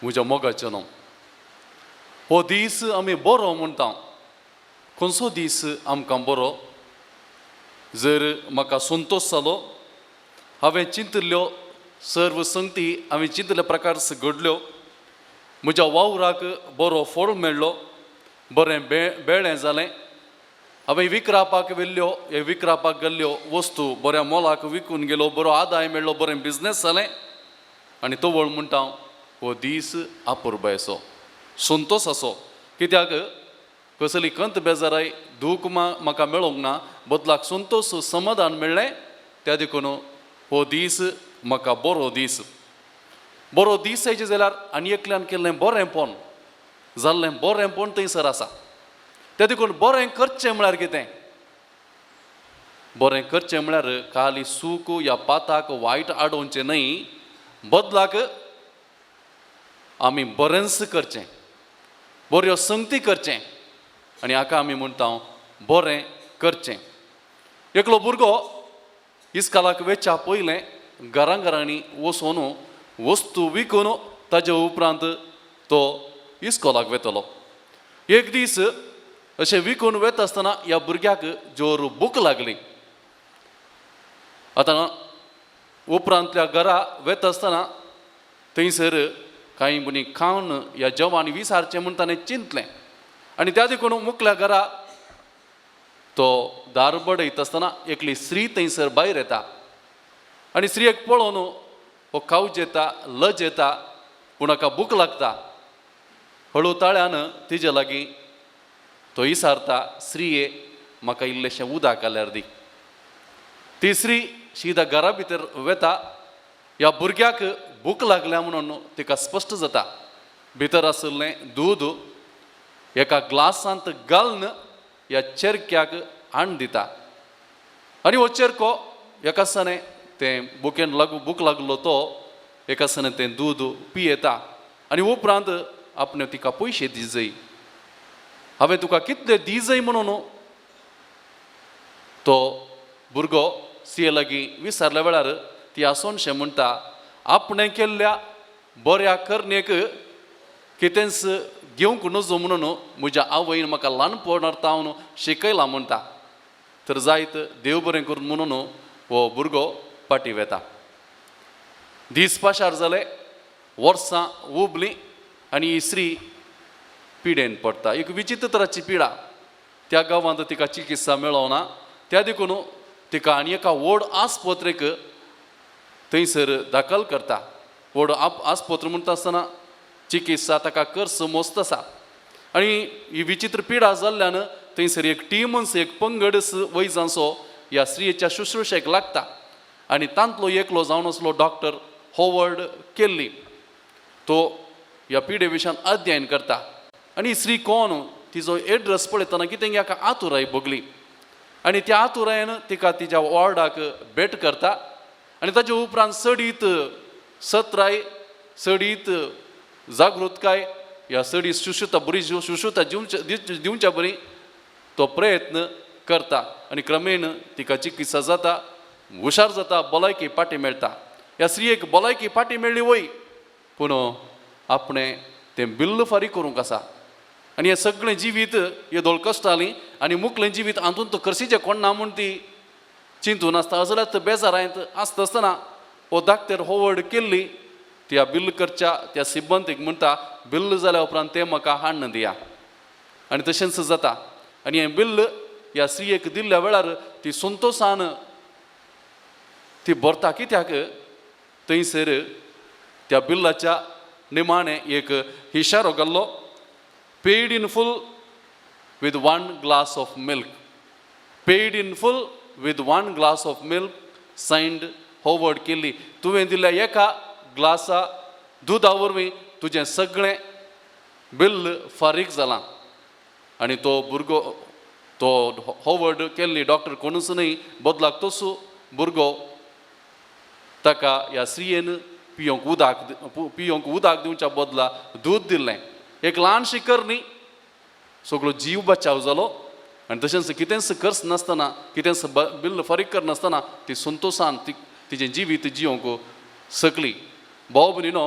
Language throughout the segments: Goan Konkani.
म्हज्या मोगाचें न्हू, हो दीस आमी बरो म्हणटा. खंयचो दीस आमकां बरो? जर म्हाका संतोश जालो, हांवें चिंतिल्ल्यो सर्व संगती हांवें चिंतिल्ल्या प्रकार घडल्यो, म्हज्या वावराक बरो फळ मेळ्ळो, बरें बेळें जालें, हांवें विकरापाक व्हेल्ल्यो हे विकरापाक गेल्ल्यो वस्तू बऱ्या मोलाक विकून गेलो, बरो आदाय मेळ्ळो, बरें बिजनेस जालें आनी तवळ म्हणटा हो दीस अपुरबायेचो, संतोश असो. कित्याक कसली कंत बेजाराय दूख म्हाका मेळोंक ना, बदलाक संतोश समाधान मेळ्ळें. त्या देखून हो दीस म्हाका बरो दीस. बरो दीस जायचे जाल्यार आनी एकल्यान केल्लें बरेंपण, जाल्लें बरेंपण थंयसर आसा. त्या देखून बरें करचें म्हळ्यार कितें? बरें करचें म्हळ्यार खाली सूख या पाताक वायट आडोवचें न्हय, बदलाक आमी बरेंच करचें, बऱ्यो संगती करचें आनी हाका आमी म्हणटा बरें करचें. एकलो भुरगो इस्कालाक वेच्या पयलें घरां घरांनी वचून वस्तू विकून ताजे उपरांत तो इस्कोलाक वेतलो. एक दीस अशें विकून वेता आसतना ह्या भुरग्याक जोर भूक लागली. आतां उपरांतल्या घरा वेता आसतना थंयसर कांय बुनी खावन ह्या जेवण विसारचें म्हूण ताणें चिंतलें आनी त्या देखून मुकल्या घरा तो दार बडयता आसतना एकली स्त्री थंयसर भायर येता आनी स्त्रियेक पळोवन हो कावज येता, लज येता, पूण हाका भूक लागता. हळू ताळ्यान तिजे लागीं तो विचारता, स्त्रिये, म्हाका इल्लेशें उदक घाल्यार दी. ती स्त्री शिदा घरा भितर वेता. ह्या भुरग्याक भूक लागल्या म्हणून तिका स्पश्ट जाता. भितर आशिल्लें दूद एका ग्लासांत घालून ह्या चेरक्याक हाडून दिता आनी हो चेरको एका सने तें बुकेन लागू भूक लागलो तो एका सने तें दूद पियेता आनी उपरांत आपणे तिका पयशे दिजय. हांवें तुका कितले दिजय म्हणून तो भुरगो सिये लागीं विचारल्या वेळार ती आसोनशें म्हणटा, आपणें केल्ल्या बऱ्या करणेक कितेंच घेवंक नजो म्हणून म्हज्या आवयन म्हाका ल्हानपणार तावन शिकयलां म्हणटा. तर जायत, देव बरें करून म्हणून हो भुरगो फाटीं वेता. दीस पाशार जाले, वर्सां उबलीं आनी ही स्त्री पिडेन पडटा. एक विचित्र तराची पिडा. त्या गांवांत तिका चिकित्सा मेळना. त्या देखून तिका आनी एका व्हड आस्पत्रेक थंयसर दाखल करता. व्हड आस्पत्र म्हणटा आसतना चिकित्सा ताका खर्च मोस्त आसा आनी ही विचित्र पिडा जाल्ल्यान थंयसर एक टीमच, एक पंगडच वैजांचो ह्या स्त्रियेच्या शुश्रूशेक लागता आनी तांतलो एकलो जावन आसलो डॉक्टर होवर्ड केल्ली. तो ह्या पिडे विशयान अध्ययन करता आनी ही स्त्री कोण, तिजो एड्रेस पळयतना कितें एका आतुराय भोगली आनी त्या आतुरायन तिका तिच्या वॉर्डाक भेट करता आनी ताजे उपरांत चडीत सत्राय, चडीत जागृतकाय ह्या चडीत शुश्रुता, बरी शुश्रुता दिवच्या बरी तो प्रयत्न करता आनी क्रमेण तिका चिकित्सा जाता, हुशार जाता, भलायकी फाटी मेळटा. ह्या स्त्रियेक भलायकी फाटी मेळ्ळी वय, पूण आपणें तें बिल्ल फारीक करूंक आसा आनी हें सगळें जिवीत येदोळ कश्टाली आनी मुकलें जिवीत हातूंत कर्शीचें कोण ना म्हूण ती चिंतून आसता. जाल्यार बेजारांत आसता आसतना हो डाक्टर होवर्ड केल्ली त्या बिल्ल करच्या त्या सिब्बंतीक म्हणटा, बिल्ल जाल्या उपरांत तें म्हाका हाडून दिया. आनी तशेंच जाता आनी हें बिल्ल ह्या स्त्रियेक दिल्ल्या वेळार ती संतोशान ती भरता, कित्याक थंयसर त्या बिल्लाच्या निमाणें एक इशारो घाल्लो, "Paid in full with one glass of milk, paid in full with one glass of milk, signed Howard Kelly." तुवें दिल्ल्या एका ग्लासा दुदा वरवीं तुजें सगळें बिल्ल फारीक जालां. आनी तो भुरगो, तो होवर्ड केल्ली डॉक्टर कोणूच न्हय, बदलाक तोच भुरगो ताका ह्या स्त्रियेन पियोंक उदक दिवच्या बदला दूद दिल्लें. एक ल्हानशी करणी, सगळो जीव बचाव जालो आनी तशेंच कितेंच खर्च नासतना, कितेंच बिल्ल फारीक करनासतना ती संतोशान ती तिजें जिवीत जियोंक शकली. भाव भयणीनो.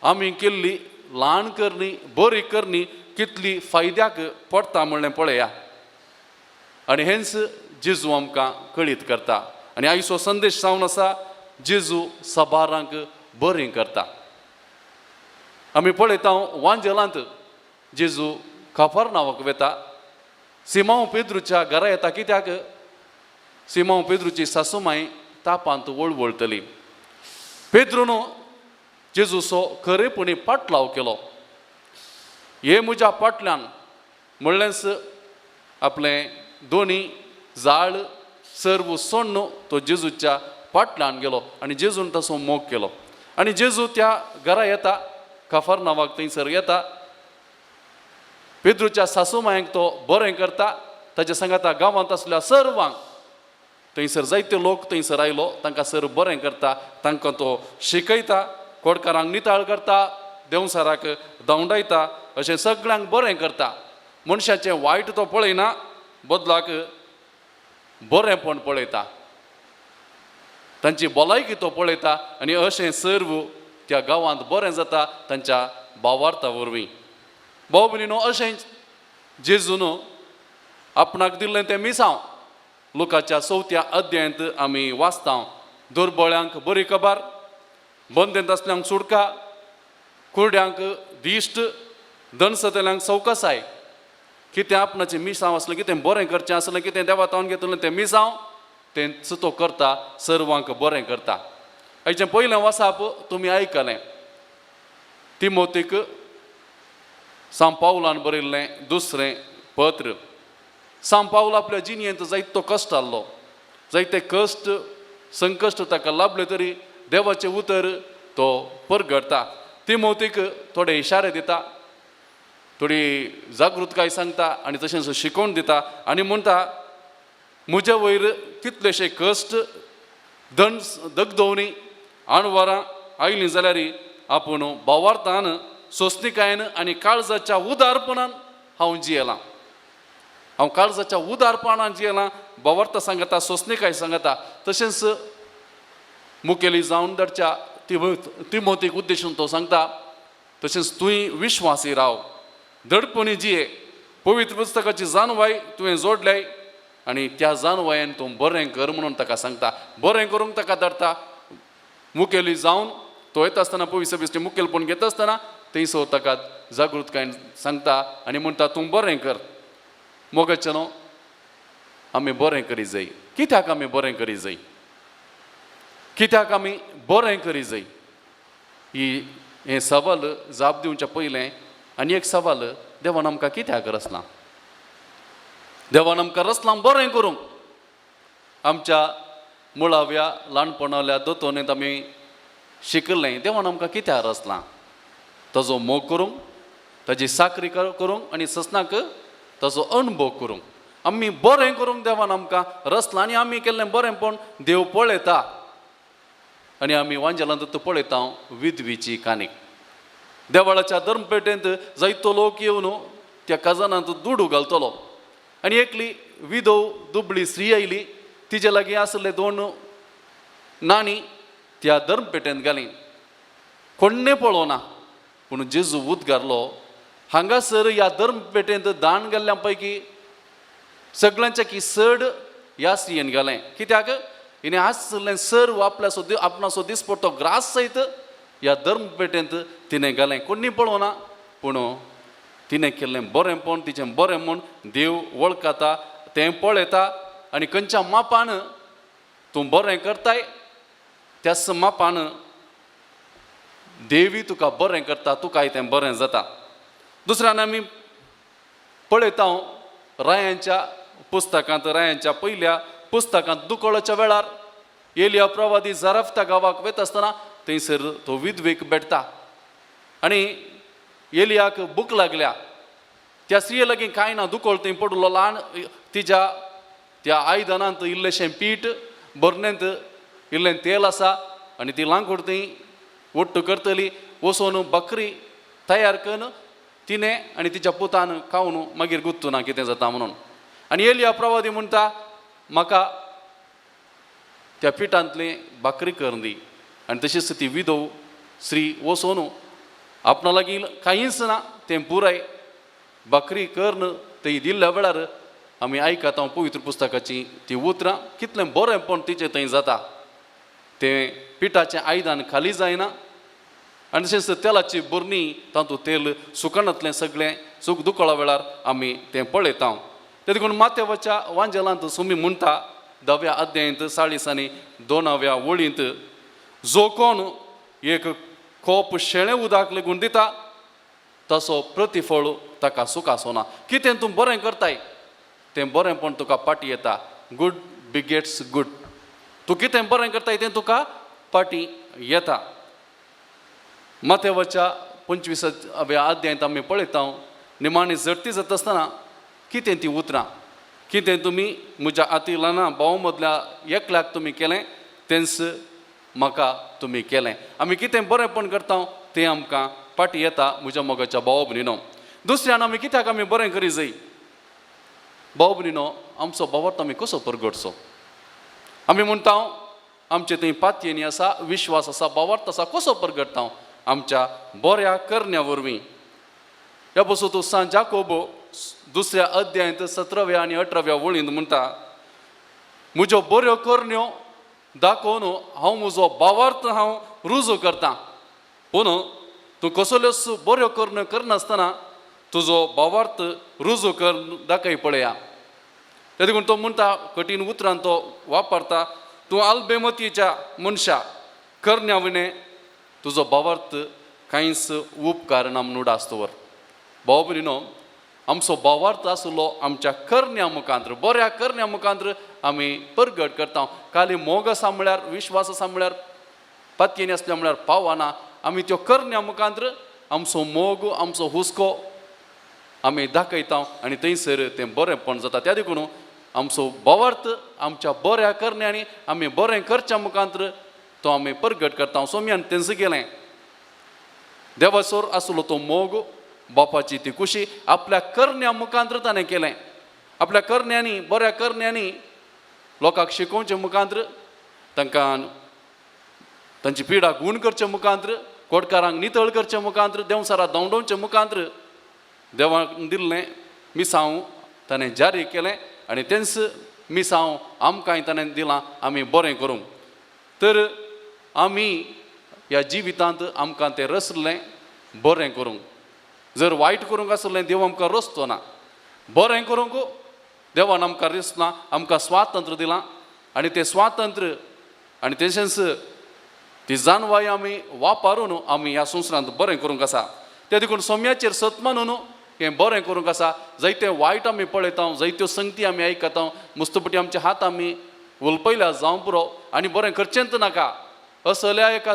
आमी केल्ली ल्हान करणी बरी करणी कितली फायद्याक पडटा म्हणलें पळया. आनी हेंच जेजू आमकां कळीत करता. आनी आयचो संदेश जावन आसा, जेजू सबारांक बरी करता. आमी पळयता वांजेलांत जेजू काफरनावाक वता, सिमांव पेद्रूच्या घरा येता. कित्याक? सिमांव पेद्रूची सासूमाय तापांत वळवळटली. पेद्रून जेजूचो खरेपणी पाटलाव केलो. हे म्हज्या फाटल्यान म्हणलेंच आपलें दोनी जाळ सर्व सोडून तो जेजूच्या फाटल्यान गेलो आनी जेजून तसो मोग केलो. आनी जेजू त्या घरा येता, काफरनावाक थंयसर येता. पेद्रूच्या सासूमायक तो बरें करता. ताच्या सांगाता गांवांत आसल्या सर्वांक थंयसर जायते लोक थंयसर आयलो, तांकां सर बरें करता, तांकां तो शिकयता, कोडकारांक निताळ करता, देंवसाराक धांवडायता, अशें सगळ्यांक बरें करता. मनशाचें वायट तो पळयना, बदलाक बरेंपण पळयता, तांची भलायकी तो पळयता. आनी अशें सर्व त्या गांवांत बरें जाता तांच्या भावार्था वरवीं. भाव भयणीनो, अशें जेजून आपणाक दिल्लें तें मिसांव लुकाच्या चवथ्या अध्यायांत आमी वाचता. दुर्बळ्यांक बरी खबर, बंदेंत आसल्यांक सुटका, कुरड्यांक दिश्ट, दणसतल्यांक चवकसाय. कितें आपणाचें मिसांव आसलें, कितें बरें करचें आसलें, कितें देवा तावन घेतलें तें मिसांव तेंच तो करता, सर्वांक बरें करता. आयचें पयलें वासाप तुमी आयकलें, तिमोतीक सांव पावलान बरयल्लें दुसरें पत्र. सांव पावल आपल्या जिणेंत जायतो कश्ट आहलो, जायते कश्ट संकश्ट ताका लाभले तरी देवाचें उतर तो परगडटा. तिमोतीक थोडे इशारे दिता, थोडी जागृतकाय सांगता आनी तशेंच शिकोवन दिता आनी म्हणटा, म्हज्या वयर कितलेशे कश्ट दगदवणी आणवारां आयलीं जाल्यार आपूण भावार्थान सोंसणिकायेन आनी काळजाच्या उदारपणान हांव जियेलां. हांव काळजाच्या उदारपणान जियेलां, भावार्थ सांगता, सोंसणिकाय सांगता. तशेंच मुखेली जावन धाडच्या तिमोतीक उद्देशून तो सांगता, तशेंच तुवें विश्वासी राव, दडपणी जिये, पवित्र पुस्तकाची जाणवाय तुवें जोडल्याय आनी त्या जाणवायेन तूं बरें कर म्हणून ताका सांगता. बरें करूंक ताका धाडटा. मुखेली जावन तो येता आसतना, पवित्र बेश्टी मुखेलपण घेता आसतना थंयसर ताका जागृतकायेन सांगता आनी म्हणटा, तूं बरें कर. मोगाचें न्हू, आमी बरें करी जाय. कित्याक आमी बरें करी जाय? कित्याक आमी बरें करी जाय? ही हें सवाल जाप दिवच्या पयलें आनी एक सवाल, देवान आमकां कित्याक रचलां? देवान आमकां रचलां बरें करूंक. आमच्या मुळाव्या ल्हानपणाल्या दोतोनेंत आमी शिकलें, देवान आमकां कित्याक रचलां? ताजो मोग करूंक, ताजी साकरी करूंक आनी ससनाक ताजो अणभव करूंक. आमी बरें करूंक देवान आमकां रचलां आनी आमी केल्लें बरेंपण देव पळयता. आनी आमी वांजेलांत पळयता विधवीची काणी. देवळाच्या धर्मपेठेंत जायतो लोक येवन त्या खजानांत दुडू घालतलो आनी एकली विधव दुबळी स्त्री आयली, तिजे लागीं आसले दोन नाणी त्या धर्मपेठेंत घाली. कोण्णें पळोवना, पूण जेजू उदगारलो, हांगासर ह्या धर्मपेठेंत दान घाल्ल्या पैकी सगळ्यांच्या की चड ह्या स्त्रियेन घालें. कित्याक? हिणें आसलें सर्व आपल्याचो आपणाचो दिसपट्टो ग्रास सयत ह्या धर्मपेठेंत तिणें घालें. कोणी पळोवना, पूण तिणें केल्लें बरेंपण, तिचें बरें म्हूण देव वळखता, तें पळयता. आनी खंयच्या मापान तूं बरें करताय त्याच मापान देवी तुका बरें करता, तुकाय तें बरें जाता. दुसऱ्यान आमी पळयता रायांच्या पुस्तकांत, रायांच्या पयल्या पुस्तकांत दुकळाच्या वेळार एलिया प्रवादी जराफ्ता गांवाक वता आसतना थंयसर तो विधवेक भेटता आनी एलियाक भूक लागल्या. त्या स्त्रिये लागीं कांय ना, दुकळ थंय पडलो. ल्हान तिज्या त्या आयदनांत इल्लेशें पीठ, भरणेंत इल्लें तेल आसा आनी ती लांकूड थंय ಒಟ್ಟು करतली, वचून बकरी तयार करून तिणें आनी तिच्या पुतान खावन मागीर गुत्तू ना कितें जाता म्हणून. आनी एलिया प्रवादी म्हणटा, म्हाका त्या पिठांतली भाकरी करून दी. आनी तशीच ती विधव स्त्री वचून आपणा लागीं कांयच ना तें पुराय भाकरी करून ती दिल्ल्या वेळार आमी आयकता पवित्र पुस्तकाची ती उतरां कितलें बरेंपण तिचें थंय जाता. तें पिठाचें आयदन खाली जायना आनी तशेंच तेलाची बरणी तातूंत तेल सुकनातलें सगळें सूख दुकळा वेळार आमी तें पळयता. ते देखून माथ्याच्या वांजेलांत सुमी म्हणटा 10व्या अध्यायंत 40 आनी 2व्या वळींत, जो कोण एक कोप शेळें उदक लेगून दिता तसो प्रतिफळ ताका सूख आसना. कितें तूं बरें करताय तें बरेंपण तुका पाटी येता. Good begets good. तूं कितें बरें करताय तें तुका पाटी येता. माथ्याच्या 25व्या अध्यायांत आमी पळयता निमाणी झडती जाता आसतना कितें ती उतरां, कितें तुमी म्हज्या आती ल्हाना भाव मदल्या एकल्याक तुमी केलें तेंच म्हाका तुमी केलें. आमी कितें बरेंपण करता तें आमकां पाटी येता म्हज्या मोगाच्या भाव भयणीनो. दुसऱ्यान आमी कित्याक आमी बरें करी जाय भाव भयणीनो? आमचो भावार्थ आमी कसो परगटचो? आमी म्हणटा आमचे थंय पातयेनी आसा, विश्वास आसा, भावार्थ आसा, कसो परगटता? आमच्या बऱ्या करण्या वरवीं. ह्या पसून तूं सांत जाकोब 2ऱ्या अध्यायांत 17व्या आनी 18व्या वळींत म्हणटा, म्हज्यो बऱ्यो करण्यो दाखोवन हांव म्हजो भावार्थ हांव रुजू करता, पूण तूं कसल्योच बऱ्यो करण्यो करनासतना तुजो भावार्थ रुजू कर दाखय पळया. ते देखून तो म्हणटा कठीण उतरान तो वापरता, तूं आल्बेमतीच्या मनशा करण्या विणें तुजो भावार्थ कांयच उपकारना म्हणून उडासतवर. भाव भयणीनो, आमचो भावार्थ आसलो आमच्या करण्या मुखांत्र, बऱ्या करण्या मुखांत्र आमी परगट करता. खाली मोग आसा म्हळ्यार, विश्वास आसा म्हळ्यार, पातयेनी आसल्या म्हळ्यार पावना. आमी त्यो करण्या मुखांत्र आमचो मोग, आमचो हुस्को आमी दाखयता आनी थंयसर तें बरेंपण जाता. त्या देखून आमचो भावार्थ आमच्या बऱ्या करण्यांनी आमी बरें करच्या मुखांत्र तो आमी परगट करता. सोम्यान तेंच केलें. देवासोर आसलो तो मोग, बापाची ती खुशी आपल्या करण्या मुखांत्र ताणें केलें. आपल्या करण्यांनी, बऱ्या करण्यांनी लोकांक शिकोवचे मुखांत्र, तांकां तांची पिडा गूण करचे मुखांत्र, कोटकारांक नितळ करचे मुखांत्र, देंवचारा धांवडोवचे मुखांत्र देवाक दिल्लें मिसांव ताणें जारी केलें आनी तेंच मिसांव आमकांय ताणें दिलां आमी बरें करूंक. तर आमी ह्या जिवितांत आमकां तें रसलें बरें करूंक. जर वायट करूंक आसलें देव आमकां रचतो ना. बरें करूंक देवान आमकां रचलां, आमकां स्वातंत्र्य दिलां आनी तें स्वातंत्र्य आनी तशेंच ती जाणवाय आमी वापरून आमी ह्या संवसारांत बरें करूंक आसा. ते देखून सोम्याचेर सत मानून हें बरें करूंक आसा. जायते वायट आमी पळयता, जायत्यो संगती आमी आयकता, मुस्तपटी आमचे हात आमी उलपयल्या जावं पुरो आनी बरें करचेंच नाका असल्या एका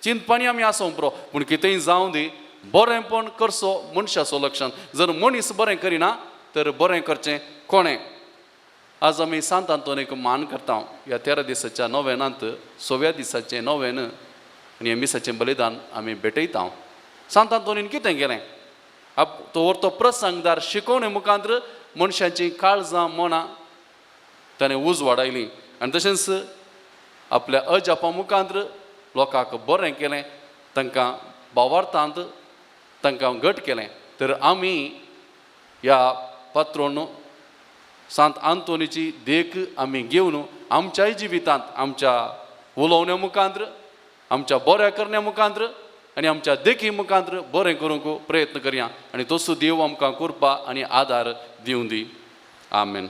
चिंतपाणी आमी आसूंक पुरो. पूण कितेंय जावं दी, बरेंपण करचो मनशाचो लक्षण. जर मनीस बरें करिना तर बरें करचें कोणें? आज आमी सांत आंतोनीक मान करता. ह्या 13 दिसाच्या नोवेनांत 6व्या दिसाचें नोवेन आनी ह्या मिसाचें बलिदान आमी भेटयता. सांत आंतोनीन कितें केलें? तो तो प्रसंगदार शिकोवणे मुखांत्र मनशाचीं काळजां मनां ताणें उजवाडायलीं आनी तशेंच आपल्या अजापा मुखांत्र लोकांक बरें केलें, तांकां भावार्थांत तांकां घट केलें. तर आमी ह्या पात्रोन सांत आंतोनीची देख आमी घेवन आमच्याय जिवितांत आमच्या उलोवण्या मुखांत्र, आमच्या बऱ्या करण्या मुखांत्र आनी आमच्या देखी मुखांत्र बरें करूंक प्रयत्न करया आनी तसो देव आमकां कृपा आनी आदार दिवं दी. आमेन.